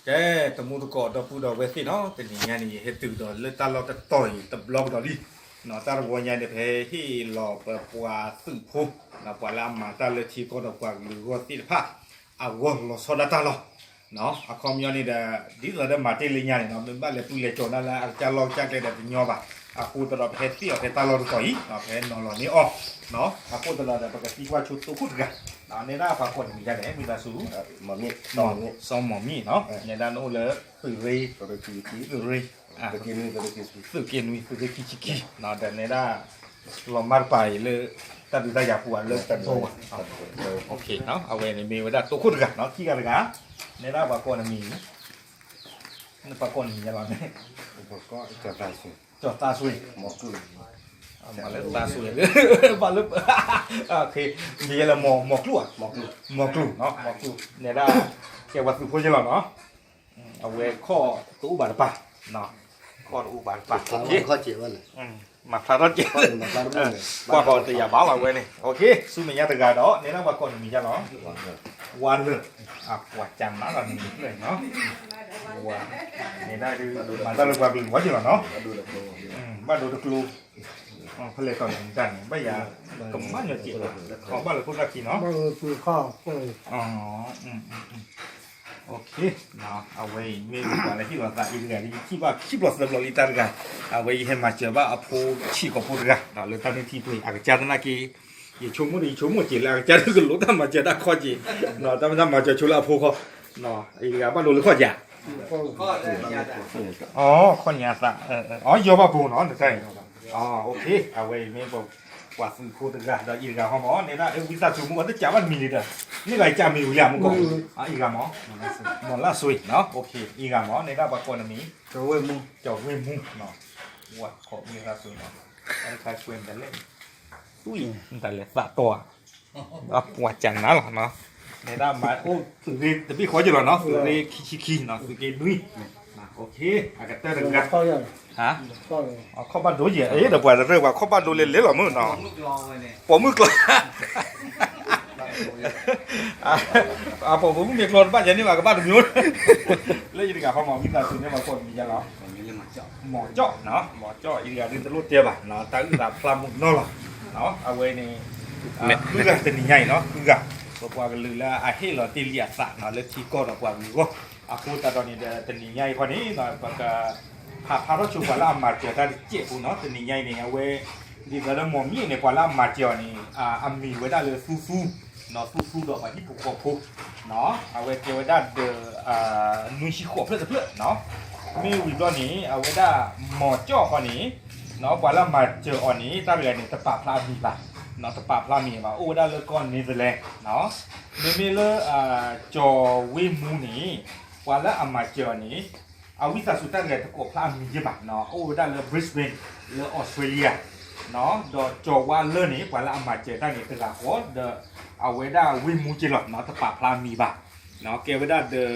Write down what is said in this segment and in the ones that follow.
ကဲ တံၤသကိးဒီပုၢ်ဒီဝဲၢ်သ့ၣ်နီၤ, တနံၤညါန့ၣ် ယဟဲတုၤကဒီးလၢတၢ်လီၢ်တတီၤအံၤ တဘျီကဒီးလံ. တၢ်တဝီညါန့ၣ် ပဟဲဟ့ၣ်လီၤပပှၤသုးဖိ, ပှၤလၢအမၤတၢ်လၢထံကီၢ်ဒီးပှၤကလုာ်အဂီၢ်သ့ၣ်တဖၣ် အဂီၢ်လီၤဆီဒၣ်တၢ်လီၤ. အခီပညီန့ၣ်ဒီး ဒ်သိးဒီးမၤတ့ၢ်လၢညါန့ၣ်နီၤ, မ့ၢ်ဘၣ်လဲၤပူၤလဲၤကၠီၤဒၣ်လၢအကစၢ်လီၢ်ကစၢ်ကျဲဒီးတညီဘၣ်. အဃိသတးဒီး ပဟဲသ့ၣ်အီၤဖဲတၢ်လီၢ်တတီၤအံၤ, ပဟဲနီၤလီၤန့ၢ်အီၤ. အဃိသတးဒီး ပကသံကွၢ်ဆိသိခိၣ်တဂၤ, နဲဒၣ်ပှၤကိးနမံၤဒ်လဲၣ်, ဝံသးစူၤ, စီၤမီၢ်မံၣ်နီၤ, နဲဒၣ်နအိၣ်လၢ သုးရ့ၣ်, သုးရ့ၣ်, သုးက့နွံ, သုးရ့ၣ်ခံဆံခံ, ဒီးနဲဒၣ် လီၤမၢ်တပၤအံၤလၢ တၢ်ဒုးတၢ်ယၤပူၤအလၢတတီၤ, အဝဲန့ၣ်မ့ၢ်ဝဲဒၣ်သိခိၣ်တဂၤနီၤ, ခံဂၤတဂၤ, နဲဒၣ်ပှၤကိးနမံၤ, နပှၤကိးနမံၤယလီၤန့ၣ်, ကၠီၤသးစွ့, မၤလၢသးစွ့, ဘၣ်လၢ, မ့ၢ်ယဲလၢမီၤကျိၣ်ဧါ, မီၤကျိၣ်, မီၤကျိၣ်, နဲဒၣ် ကဲပှၤသုးဖိယလီၤနီၤ. အဝဲခီၣ်တအိၣ်ဘၣ်တပၤ, ခီၣ်တအိၣ်ဘၣ်တပၤ, မၤဖျါထီၣ်ကဲး, ကွၢ်ဃီၤတယာ်ဘၣ်လီၤဝဲန့ၣ်, ဆူမဲာ်ညါတဂၤဒီး နဲဒၣ်ပှၤကိးနမံၤယလီၤ, ဝါလၢၢ်, အပှၤကနၣ်လီၤနမံၤဖျၢၣ်နီၤ, ဝါ, နဲဒၣ်ဒုး မၤတၢ်လၢပှၤကလုာ်ဝဲယလီၤနီၤ, ဘၣ်ဒိတကျိ ဖဲလဲၣ်တီၤန့ၣ်တၢ်န့ၣ် ဘၣ်ယၤ ကမၣ်ညီကဲး, ဘၣ်လၢဖိသၣ်ခံနီၤ, အဝဲအံၤမ့ၢ်ပှၤလၢဟ့ၣ်လီၤသးအံၤတဂၤ ယထံၣ်ဘၣ်ခံဘျီသၢဘျီလံတၢ်တဂၤ, အဝဲယဟဲမၤစၢၤဘၣ်အဖိဆံးကိာ်ဖိတဂၤ လၢတၢ်န့ၢ်ထံပှ့ၤ အကစၢ်သနာ်က့ ယဆိကမိၣ်ဒီး ယဆိကမိၣ်က့ၤလၢအကစၢ်ဒုးကလိးတၢ်မၤစၢၤတၢ်ခီက့ၤ, တၢ်မၤစၢၤဆိလၢအဖိခီ, အံၤတဂၤဘၣ်ဒိလၢခီၣ်က့ၤ, ခီၣ်ညါသး, အီ ယီၢ်ဘၣ်ပူၤနီၤ နတၢ်အံၤ, အဝဲအံၤမ့ၢ်ပှၤသုးဖိတဂၤ ဒီးအံၤတဂၤဃီမး နဲဒၣ် ဝံသးစူၤ မုၢ်ကီၢ်တကးဘၣ်တမံၤလံဒီး မ့ၢ်ဂၤကးမံၤဝံၤလံ မုၢ်ကီၢ်, အံၤတဂၤမး, မီၤလၢ်စွ့, အံၤတဂၤမး နဲဒၣ်ပှၤကိးနမံၤ, ကၠီၤဝ့ၢ်မူ, ဝဲခိးဝံသးစူၤနီၤ, တခါဆွဲမတၤလဲၣ်, သွံၣ်မတၤလဲၣ်သးတီဧါ, အပှၤကနၣ်လီၤ, နဲဒၣ်မၤအိၣ်သုးရ့ၣ်တဘ့ၣ်ဃီက့ၤလီၤနီၤ, သုးရ့ၣ်ခံဆံခံနီၤ, သုးက့နွံ, အကတၢၢ်တဂၤ, ခီၣ်ဘၣ်ဒိယဲၢ် အ့ ဒီးပှၤတရၢၣ်ပှၤခီၣ်ဘၣ်ဒိလဲၤလဲၤလီၤမုၢ်နီၤ, ပိာ်မုၣ်ကျီ, အပိာ်မုၣ်မ့ၢ်ကျီတဘၣ်ယဲန့ၣ်ဘၣ်ကဘၣ်တမံၤ, လၢယတဂၤဃီမး ဝံသးစူၤန့ၣ် ပှၤကိးမံၤယါလီၤ, မီၤကၠီၣ်, မီၤကၠီၣ် ယတဂၤဒ်တလိၣ်တဲဘၣ်, တၢ်အုၣ်သးဖျါမုာ်နီၤလီၤ, အဝဲန့ၣ် ဃုဂၤတနံၤညါအံၤနီၤ ဃုဂၤ, ပပှၤကလုာ်လၢအဟ့ၣ်လီၤတ့ၢ်လံအသးနီၤ လၢထံကီၢ်ဒီးပှၤကလုာ်အဂီၢ်, အဃိသတးဒီးန့ၣ်ဒီး တနံၤညါအံၤခီန့ၣ် ပက ဖးဖျါထီၣ်ဆိပှၤလၢအမၤစၢၤတၢ်တစဲးဖိနီၤ, တနံၤညါအံၤန့ၣ် အဝဲ ဒ်သိးလၢမီၢ်မံၣ်န့ၣ် ပှၤလၢအမၤစၢၤအီၤန့ၣ် အမံၤဝဲဒၣ်လၢသူသူ, နီၤ သူသူဒီးပှၤဟံၣ်ဖိဃီဖိ, အဝဲကဲဝဲဒၣ်ဒီး နွံဆံဃိးဖျၢၣ်တဖျၢၣ်နီၤ, မ့ၢ်ဝံၤဘျီန့ၣ် အဝဲဒၣ်မီၤကၠီၣ်ဃီန့ၣ် နီၤ ပှၤလၢအမၤစၢၤအီၤန့ၣ် တၢ်တဂၤန့ၣ် တပာ်ဖျါအမံၤဘၣ်, နီၤ တပာ်ဖျါမံၤဘၣ် အိၣ်ဝဲဒၣ်လၢကီၢ် Netherlands နီၤ, မ့မ့ၢ်လၢ ကၠီၤဝ့ၢ်မူန့ၣ် ပှၤလၢအမၤစၢၤအီၤန့ၣ် အဝံသးစူၤတၢ်တဂၤတကိးဖျါအမံၤယဲၢ်ဘၣ်နီၤ, အိၣ်ဝဲဒၣ်လၢ Brisbane လၢ Australia နီၤ, ဒီးကၠီၤဝါလၢန့ၣ် ပှၤလၢအမၤစၢၤတၢ်န့ၣ် တဂၤဃီဒီး အဝဲဒၣ်ဝ့ၢ်မူက့လီၤနီၤ, တပာ်ဖျါအမံၤဘၣ်, ကဲဝဲဒၣ်ဒီး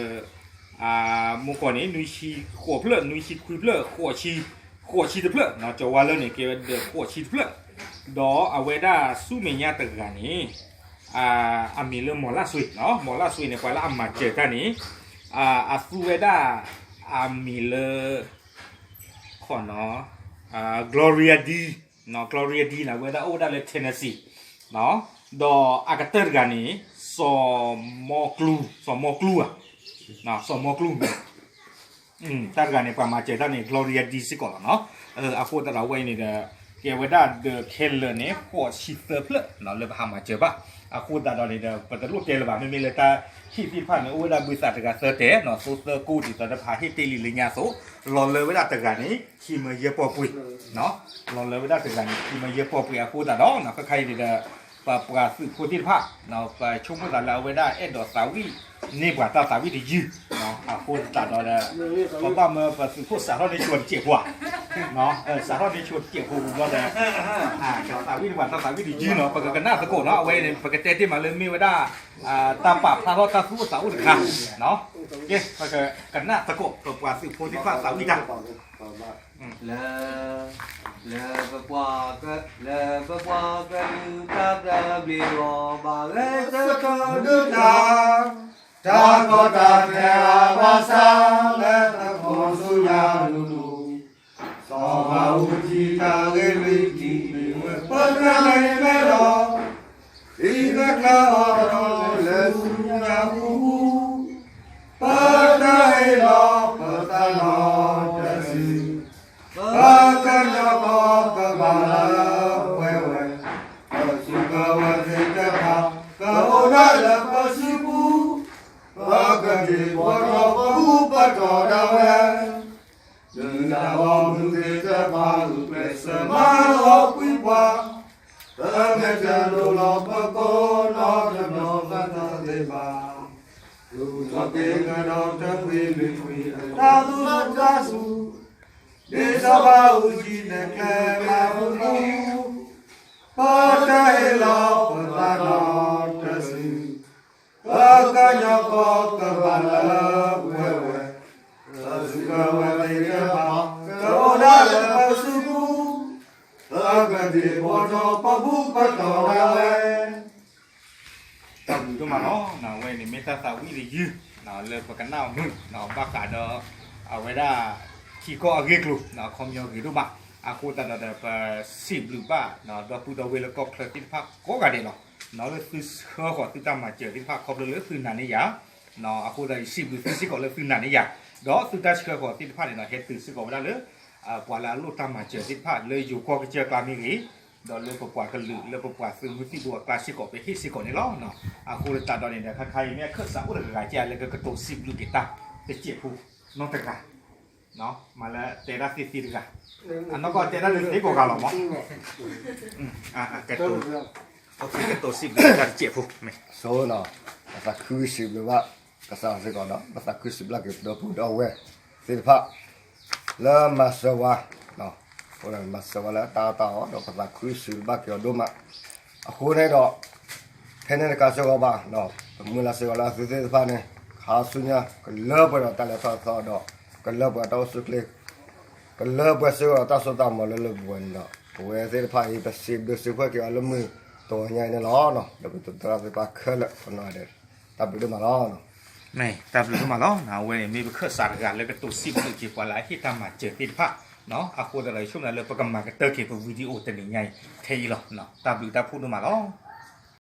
မုၢ်ကီၢ်န့ၣ် နွံဆံဃိးဖျၢၣ် နွံဆံခွံဖျၢၣ် ဃိးဆံတဖျၢၣ်နီၤ, ကၠီၤဝါလၢန့ၣ် ကဲဝဲဒီးဃိးဆံတဖျၢၣ်, ဒီးအဝဲဒၣ်ဆူမဲာ်ညါတဂၤန့ၣ် အမံၤလၢမီၤလၢ်စွ့နီၤ, မီၤလၢ်စွ့န့ၣ် ပှၤလၢအမၤစၢၤတၢ်န့ၣ် အသူဝဲဒၣ် အမံၤလၢ ခီနီၤ Gloria D, Gloria D န့ၣ် အဝဲဒၣ်အိၣ်ဝဲဒၣ်လၢ Tennessee ဒီးအကတၢၢ်တဂၤန့ၣ် စီၤမီကျူ, စီၤမီကျူဧါ, စီၤမီကျူမ့ၢ် တၢ်တဂၤန့ၣ် ပှၤမၤစၢၤတၢ်န့ၣ် Gloria D စ့ၢ်ကီးလီၤနီၤ, အဃိသတးဒီးအဝဲအံၤန့ၣ်ဒီး ကဲဝဲဒၣ်ဒီးခဲလၢာ်န့ၣ် ဃိးဆံသၢဖျၢၣ်နီၤ လၢပဟးမၤစၢၤဘၣ်, အဃိသတးဒီးန့ၣ်ဒီး ပတလိၣ်တဲလၢၤဘၣ်, မ့မ့ၢ်လၢတၢ်ဟ့ၣ်သ့ၣ်တဖၣ်န့ၣ် အိၣ်ဝဲဒၣ်ဘုသးတဂၤသၢတဲာ်နီၤ, သိသၢကိၢ်ဒ်သိးဒီးပဟးဟ့ၣ်တ့ၢ်လံလၢညါအသိး, လီၤလၢဝဲဒၣ်တဂၤန့ၣ် ခံမၢယဲၢ်ပီၢ်ပှ့ၤ လီၤလၢဝဲဒၣ်တဂၤန့ၣ် ခံမၢယဲၢ်ပီၢ်ပှ့ၤအဃိသတးဒီး ခဲခါအံၤန့ၣ်ဒီး ပပှၤသုးဖိသ့ၣ်တဖၣ် ပဆိကမိၣ်သးလၢအဝဲဒၣ်အဲၣ်ဒိးသးဝံၣ်န့ၢ်ပှၤတၢ်သးဝံၣ်တယုၢ်, အဃိသတးဒီး ပဘၣ်မၢပသုးခိၣ်စးထီၣ်န့ၢ်ဆိတစဲးဖိဧါ, စးထီၣ်န့ၢ်ဆိတစဲးဖိဝံၤဘျီဒီး သးဝံၣ်န့ၢ်ပှၤတၢ်သးဝံၣ်တယုၢ်နီၤ, ပကကနၣ်သကိးနီၤ, အဝဲန့ၣ် ပကတဲတ့ၢ်မးလၢမ့ၢ်ဝဲဒၣ် တၢ်ပာ်ဖျါထီၣ်တၢ်သူၣ်အိၣ်သးအိၣ်တခါ, ကဲ ပကကနၣ်သကိး ပပှၤသုးဖိသ့ၣ်တဖၣ်သးဝံၣ်တၢ် လၢ လၢပပှၤက လၢပပှၤကလုာ်တၢ်သဘျ့အဂီၢ် ဘၣ်ဂဲၤဆၢထၢၣ်ဒုးတၢ်, တၢ်ကီတၢ်ခဲအါဘၣ် ဘၣ်ဆၣ်လၢသကိးဆူညါလူၤလူၤ, စီၤဘးအူကၠံတၢ်ဂ့ၢ်လွံၢ်ထံၣ်မ့ၢ်ဝဲ ပတၢ်လဲၤမဲလီၤ, အံၤကကျၢၤအီၤဒီးလၢဆူညါအူ, ပတၢ်ဟ့ၣ်လီၤပသးနီတစု, ပကညီကီၢ်ကဘၣ်လၢပှဲၤဝဲ, ပစုကဝဲၤသ့ၣ်တဖၣ် ကအိၣ်ဒၣ်လၢပစုပူၤ, ပကက့ၤပှၤဒီးပဘူၣ်ပတီၢ်ဒၣ်ဝဲ, ဒုၣ်ဒါအီၤမုၢ်သ့ၣ်တဖၣ် ဂုာ်ကျဲးစၢးမၤလီၤကွံာ်ပှၤ, ပမဲာ်တဲၤဒိၣ်လီၤပကိးနီတဘျီဘၣ်သ့ၣ်တဖၣ်, ဒုးထီၣ်က့ၤကဒီးတကွံာ်လွံၢ်ကွံာ်အတၢ်သူၣ်တၢ်စူၤ, ဒ်စီၤဘးအူကၠံနဲၣ်ကျဲမၤပူၤပူၤ, ပတၢ်ဟ့ၣ်လီၤပသးနီတစု, ပကညီကီၢ်ကဘၣ်လၢပှဲၤဝဲ, ပစုကဝဲၤသ့ၣ်တဖၣ် ကအိၣ်ဒၣ်လၢပစုပူၤ, ပကက့ၤပှၤဒီးပဘူၣ်ပတီၢ်ဒၣ်ဝဲ တၢ်ဘျုးဒိၣ်မးလီၤ. အဝဲန့ၣ်မ့ၢ်တၢ်သးဝံၣ်တယုၢ် လၢပကနၣ်အီၤမုာ် ဘၣ်ဃးဒီး အဝဲဒၣ် ထံကီၢ်အဂ့ၢ်အကျိၤ အခီပညီဂ့ၤဒိၣ်မး. အဃိသတးဒီး ပစံးဘျုးဘၣ် ဒီပုၢ်ဒီဝဲၢ်လၢကီၢ်ချၢသ့ၣ်တဖၣ်ကိးဂၤဒဲးလီၤ. လၢသုဆှၢဃီၤသုတၢ်မၤစၢၤသ့ၣ်တဖၣ် ခီဖျိလၢသုနာ်န့ၢ်ယၤ, အဃိသတးယစံးဘျုးသုစ့ၢ်ကီးလၢသုနာ်န့ၢ်ယၤ, ဒီးသုတၢ်ဆှၢဃီၤသ့ၣ်တဖၣ်န့ၣ်ဒီး ဟဲတုၤစ့ၢ်ကီးဝဲဒၣ်လၢ ပှၤလၢအလိၣ်တၢ်မၤစၢၤသ့ၣ်တဖၣ် လၢယိၤကီၢ်ကစၢၢ်ကျါမ့ၢ်ဂ့ၤ, ဒီးလၢပပှၤကလုာ် လၢပပှၤသုးမုၢ်သံၣ်ဘိအကျါစ့ၢ်ကီး ပဟ့ၣ်စ့ၢ်ကီးန့ၣ်လီၤ. အဃိသတးဒီးန့ၣ်ဒီး ခါခါအံၤမ့ၢ်အခၢၣ်စးအိၣ်တဂၤဂၤကဲလၢကကတိၤစံးဘျုးက့ၤတၢ်တစဲးဖိ နီတဂၤ မၤလၢတဲဒၣ်သ့သ့တဂၤ, အနီၢ်ကီၢ်တဲဒၣ်လၢသ့ကိးဂၤလီၤမး, ကတိၤစံးဘျုးတၢ်တစဲးဖိ မ့ၢ် ဆိနီၤ, ပသးခုစံးဘျုးဘၣ်ကစၢ်စ့ၢ်ကီးဒီး ပသးခုစံးဘျုးက့ၤပဒီပုၢ်ဒီဝဲၢ်သ့ၣ်တဖၣ် လၢမၤစၢၤဝဲ, မၤစၢၤဝဲလၢတၢ်အီၣ်တၢ်အီဒီး ပသးခုစံးဘျုးက့ၤအီၤဒိၣ်မး. အဃိန့ၣ်ဒီး ဖဲန့ၣ်တကးစ့ၢ်ကီးဘၣ်, ပမုၢ်လၢ်စ့ၢ်ကီးလၢအသုသ့ၣ်တဖၣ်န့ၣ် ခါဆူညါ ကလၢပှဲၤဒီးတၢ်လဲၤထီၣ်သီဒီး ကလၢပှဲၤတၢ်အိၣ်ဆူၣ်ချ့, ကလၢပှဲၤစ့ၢ်ကီးဒီးတၢ်စိတၢ်ကမီၤလၢလၢပှဲၤပှဲၤန့ၣ်ဒီး ပဝဲသ့ၣ်တဖၣ်အံၤ ပစံးဘျုးစံးဖှဲၣ်က့ၤအီၤလၢမုၢ်တနံၤညါအံၤန့ၣ်လီၤ. ဒီးပသရၣ်သ့ၣ်တဖၣ်ခဲလၢာ် ပနီၢ်ဂၤဒဲး တၢ်ဘျုးဒိၣ်မးလီၤ. မ့ၢ်တၢ်ဘျုးဒိၣ်မးလီၤ. အဝဲန့ၣ်မ့ၢ်ပခၢၣ်စးတဂၤလၢကတိၤစံးဘျုးက့ၤပှၤလၢအဟ့ၣ်တၢ်မၤစၢၤသ့ၣ်တဖၣ်, အဃိသတးဒီး ယဆိကမိၣ်လၢပကမၤကတၢၢ်က့ၤပ video တနံၤညါအံၤထဲအံၤလီၤ. တၢ်ဘျုးတၢ်ဖှိၣ်ဒိၣ်မးလီၤ.